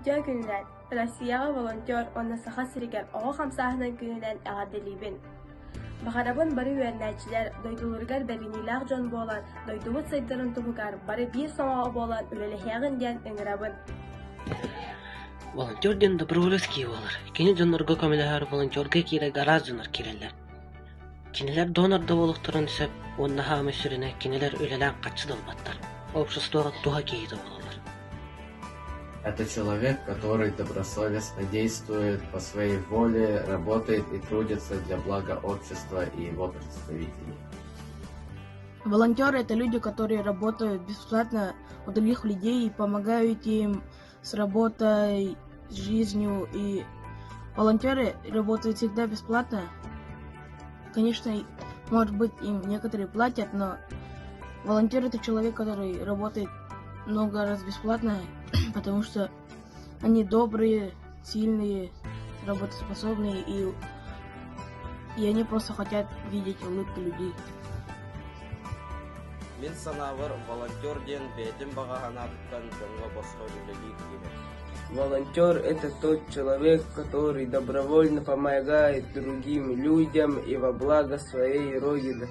Волонтер күнүнэн, Россияҕа волонтер уонна Саха сиригэр оҕо хамсааһынын күнүнэн эҕэрдэлиибин! Баҕарабын бары үөрэнээччилэр дойдуларыгар бэриниилээх дьон буолан, дойдубут сайдарын туһугар бары биир сомоҕо буолан үлэлэһиэҕиҥ диэн ыҥырабын! Волонтер диэн доброволец киһи буолар. Кини дьоннорго көмөлөһөр волонтерга киирэргэ араас дьоннор киирэллэр. Кинилэр донор да буолуохтарын сөп уонна хаамыы сүрүнэ кинилэр үлэлээн харчы да ылбаттар, обществоҕа туһа киһитэ буолаллар. Это человек, который добросовестно действует по своей воле, работает и трудится для блага общества и его представителей. Волонтеры – это люди, которые работают бесплатно у других людей и помогают им с работой, с жизнью. И волонтеры работают всегда бесплатно. Конечно, может быть, им некоторые платят, но волонтер – это человек, который работает много раз бесплатно, потому что они добрые, сильные, работоспособные и, и они просто хотят видеть улыбки людей. Мин санаабар, волонтер диэн бэйэтин баҕа санаатыттан дьоҥҥо босхо үлэлиир киһи. Волонтер – это тот человек, который добровольно помогает другим людям и во благо своей Родины.